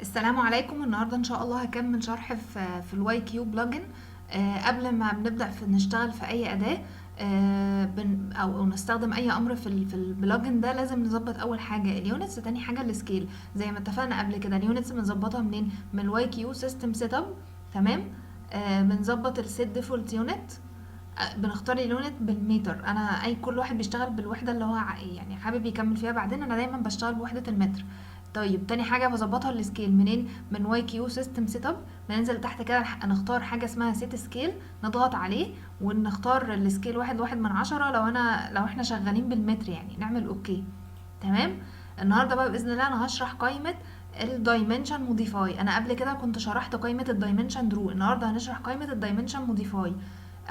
السلام عليكم. النهارده ان شاء الله هكمل شرح في ال YQ plugin. قبل ما بنبدا في نشتغل في اي اداه او نستخدم اي امر في ال plugin ده، لازم نظبط اول حاجة ال units، تاني حاجة ال scale. زي ما اتفقنا قبل كده، ال units بنظبطها منين؟ من ال YQ system setup، تمام. بنظبط ال set default unit، بنختار ال unit بالمتر. انا اي كل واحد بيشتغل بالوحدة اللي هو يعني حابب يكمل فيها. بعدين انا دايما بشتغل بوحده المتر. طيب، تاني حاجة بظبطها ال scale منين؟ من YQ system setup. بننزل تحت كده نختار حاجة اسمها set scale، نضغط عليه ونختار ال scale 1.1 لو احنا شغالين بالمتر يعني، نعمل okay، تمام. النهارده بقى باذن الله انا هشرح قائمة ال dimension modify. انا قبل كده كنت شرحت قائمة ال dimension draw، النهارده هنشرح قائمة ال dimension modify.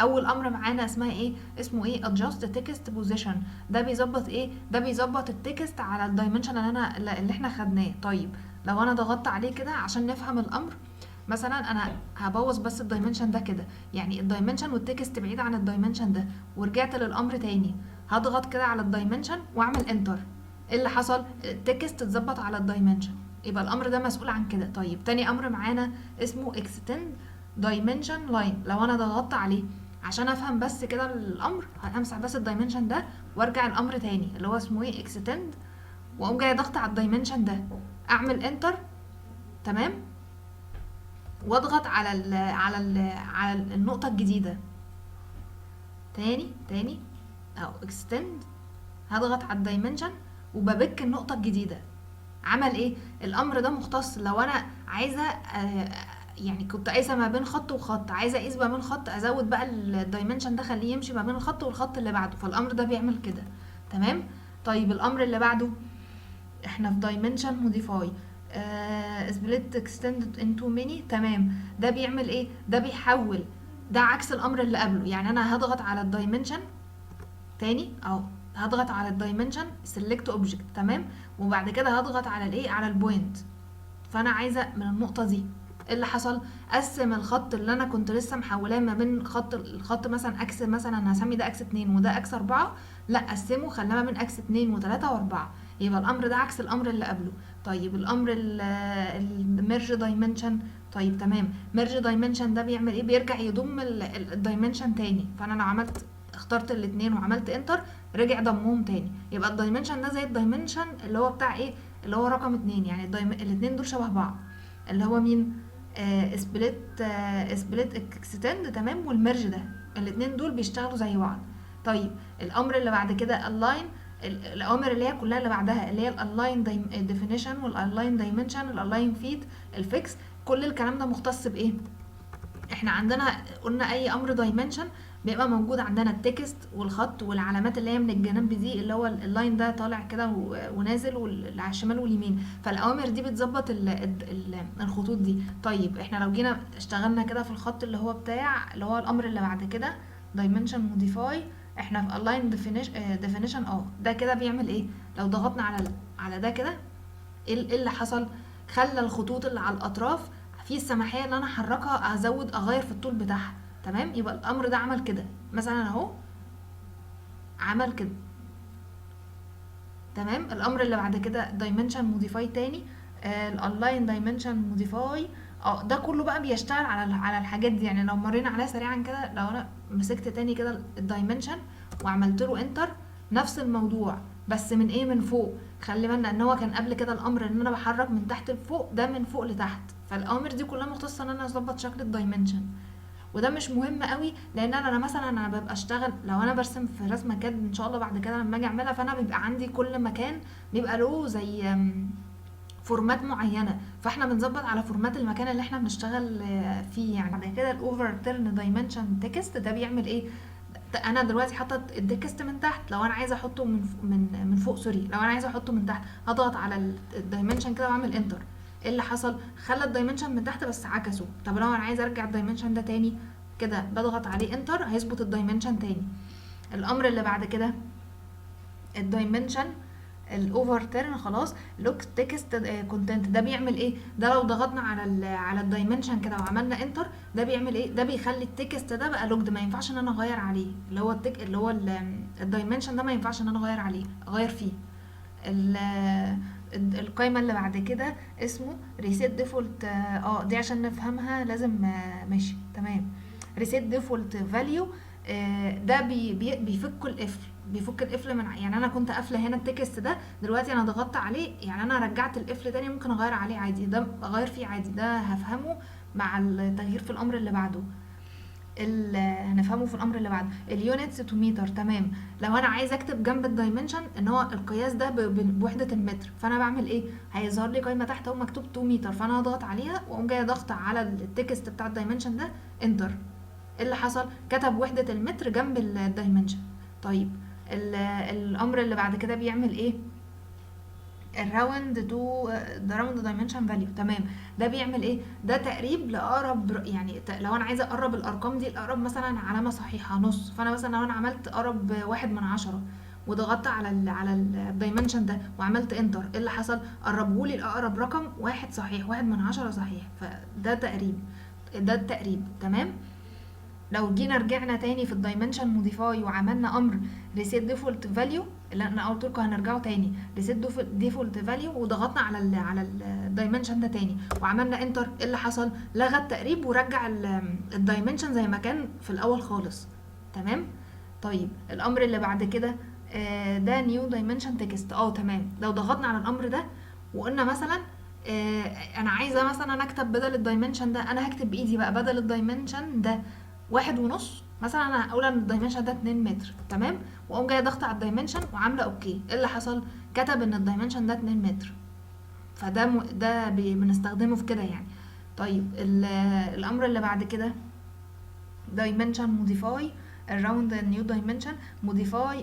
اول امر معانا اسمها ايه؟ اسمه ايه؟ adjust text position. ده بيظبط ايه؟ ده بيظبط ال text على ال dimension اللي احنا خدناه. طيب، لو انا ضغطت عليه كده عشان نفهم الامر، مثلا انا هبوظ بس ال dimension ده كده، يعني ال dimension وال text بعيد عن ال dimension ده، ورجعت للامر تاني، هضغط كده على ال dimension واعمل enter. ايه اللي حصل؟ ال text اتظبط على ال dimension. يبقى الامر ده مسؤول عن كده. طيب، تاني امر معانا اسمه extend dimension line. لو انا ضغطت عليه عشان افهم بس كده الامر، همسح بس ال dimension ده وارجع الامر تاني اللي هو اسمه ايه؟ extend، واقوم جاي ضغط على ال dimension ده، اعمل enter، تمام، واضغط على النقطة الجديدة. تاني تاني اهو، extend، هضغط على ال dimension وب pick النقطة الجديدة. عمل ايه؟ الامر ده مختص لو انا عايزه يعني كنت قايسه ما بين خط وخط، عايزه اقيس ما بين خط، ازود بقى ال dimension ده، خليه يمشي ما بين الخط والخط اللي بعده، فالامر ده بيعمل كده، تمام. طيب، الامر اللي بعده، احنا في dimension modify، split extended into many، تمام. ده بيعمل ايه؟ ده بيحول، ده عكس الامر اللي قبله. يعني انا هضغط على ال dimension تاني اهو، هضغط على ال dimension select object، تمام، وبعد كده هضغط على الايه؟ على ال point. فانا عايزه من النقطة دي. ايه اللي حصل؟ قسم الخط اللي انا كنت لسه محولاه ما بين خط الخط مثلا X، مثلا هسمي ده X 2 وده X 4، لا، قسمه خلاه ما بين X 2 و3 و4. يبقى الامر ده عكس الامر اللي قبله. طيب، الامر ال merge dimension. طيب، تمام. merge dimension ده بيعمل ايه؟ بيرجع يضم ال dimension تاني. فانا لو عملت اخترت الاتنين وعملت enter، رجع ضمهم تاني. يبقى ال dimension ده زي ال dimension اللي هو بتاع ايه؟ اللي هو رقم 2، يعني الاتنين دول شبه بعض، اللي هو مين؟ split extend، تمام، وال merge ده، الاتنين دول بيشتغلوا زي بعض. طيب، الامر اللي بعد كده align، الاوامر اللي هي كلها اللي بعدها اللي هي ال align definition وال align dimension، ال align feet، ال fix، كل الكلام ده مختص بايه؟ احنا عندنا قلنا اي امر dimension بيبقى موجود عندنا ال text والخط والعلامات اللي هي من الجنب دي، اللي هو ال line ده طالع كده ونازل واللي على الشمال واليمين. فالاوامر دي بتظبط الخطوط دي. طيب، احنا لو جينا اشتغلنا كده في الخط اللي هو بتاع اللي هو الامر اللي بعد كده dimension modify، احنا في align definition، ده كده بيعمل ايه؟ لو ضغطنا على ده كده، ايه اللي حصل؟ خلى الخطوط اللي على الاطراف في السماحيه ان انا احركها، ازود، اغير في الطول بتاعها، تمام. يبقى الامر ده عمل كده مثلا اهو، عمل كده، تمام. الامر اللي بعد كده dimension modify تاني، ال align dimension modify، ده كله بقى بيشتغل على الحاجات دي. يعني لو مرينا عليها سريعا كده، لو انا مسكت تاني كده ال dimension وعملت له enter، نفس الموضوع بس من ايه؟ من فوق. خلي بالنا ان هو كان قبل كده الامر ان انا بحرك من تحت لفوق، ده من فوق لتحت. فالاوامر دي كلها مختصة ان انا اظبط شكل ال dimension، وده مش مهم قوي لان انا مثلا انا ببقى اشتغل لو انا برسم في رسمه CAD ان شاء الله بعد كده لما اجي اعملها، فانا بيبقى عندي كل مكان بيبقى له زي format معينه، فاحنا بنظبط على format المكان اللي احنا بنشتغل فيه. يعني بعد كده ال overturn dimension text ده بيعمل ايه؟ انا دلوقتي حاطه ال text من تحت، لو انا عايزه احطه من فوق، sorry، لو انا عايزه احطه من تحت، هضغط على ال dimension كده واعمل enter. ايه اللي حصل؟ خلى ال dimension من تحت بس عكسه. طب لو انا عايزه ارجع ال dimension ده تاني كده، بضغط عليه enter، هيظبط ال dimension تاني. الامر اللي بعد كده ال dimension ال overturn، خلاص، lock text content. ده بيعمل ايه؟ ده لو ضغطنا على ال dimension كده وعملنا enter، ده بيعمل ايه؟ ده بيخلي ال text ده بقى locked، ما ينفعش ان انا اغير عليه، اللي هو ال dimension ده ما ينفعش ان انا اغير عليه، اغير فيه. القايمة اللي بعد كده اسمه reset default. دي عشان نفهمها لازم، ماشي تمام. reset default value، ده بي بي بيفك القفل، بيفك القفل من يعني انا كنت قافله هنا ال text ده، دلوقتي انا ضغطت عليه، يعني انا رجعت القفل تاني، ممكن اغير عليه عادي، ده اغير فيه عادي، ده هفهمه مع التغيير في الامر اللي بعده، هنفهمه في الامر اللي بعده. ال units to meter، تمام. لو انا عايزه اكتب جنب ال dimension ان هو القياس ده بوحده المتر، فانا بعمل ايه؟ هيظهر لي قايمة تحت اهو مكتوب to meter، فانا هضغط عليها واقوم جاية ضغط على ال text بتاع ال dimension ده enter. ايه اللي حصل؟ كتب وحده المتر جنب ال dimension. طيب الامر اللي بعد كده بيعمل ايه؟ ال round to ده round dimension value، تمام. ده بيعمل ايه؟ ده تقريب لاقرب يعني لو انا عايزه اقرب الارقام دي لاقرب مثلا علامة صحيحه نص، فانا مثلا لو انا عملت قرب 1/10 وضغطت على ال dimension ده وعملت enter، ايه اللي حصل؟ قربهولي لاقرب رقم 1 صحيح، 1/10 صحيح، فده تقريب، ده التقريب، تمام. لو جينا رجعنا تاني في ال dimension modify وعملنا امر reset default value اللي انا قلت لكم هنرجعه تاني، reset default value، وضغطنا على ال dimension ده تاني وعملنا enter، ايه اللي حصل؟ لغى التقريب ورجع ال dimension زي ما كان في الاول خالص، تمام. طيب الامر اللي بعد كده، ده new dimension text، تمام. لو ضغطنا على الامر ده وقلنا مثلا، انا عايزه مثلا اكتب بدل ال dimension ده، انا هكتب بايدي بقى بدل ال dimension ده 1.5 مثلا، انا هقول ان ال dimension ده 2 متر، تمام، واقوم جاية ضغط على ال dimension وعامله okay، ايه اللي حصل؟ كتب ان ال dimension ده 2 متر، فده ده بنستخدمه في كده يعني. طيب الامر اللي بعد كده dimension modify، ال round new dimension modify،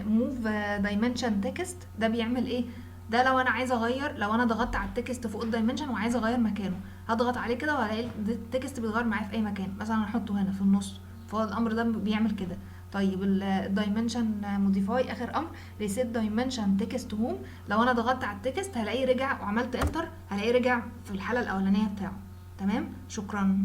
move dimension text، ده بيعمل ايه؟ ده لو انا عايزه اغير، لو انا ضغطت على ال text فوق ال dimension وعايزه اغير مكانه، هضغط عليه كده وهلاقي ال text بيتغير معايا في اي مكان، مثلا احطه هنا في النص، فهو الامر ده بيعمل كده. طيب ال dimension modify اخر امر reset dimension text home، لو انا ضغطت على ال text هلاقيه رجع، وعملت enter هلاقيه رجع في الحالة الاولانية بتاعه، تمام. شكرا.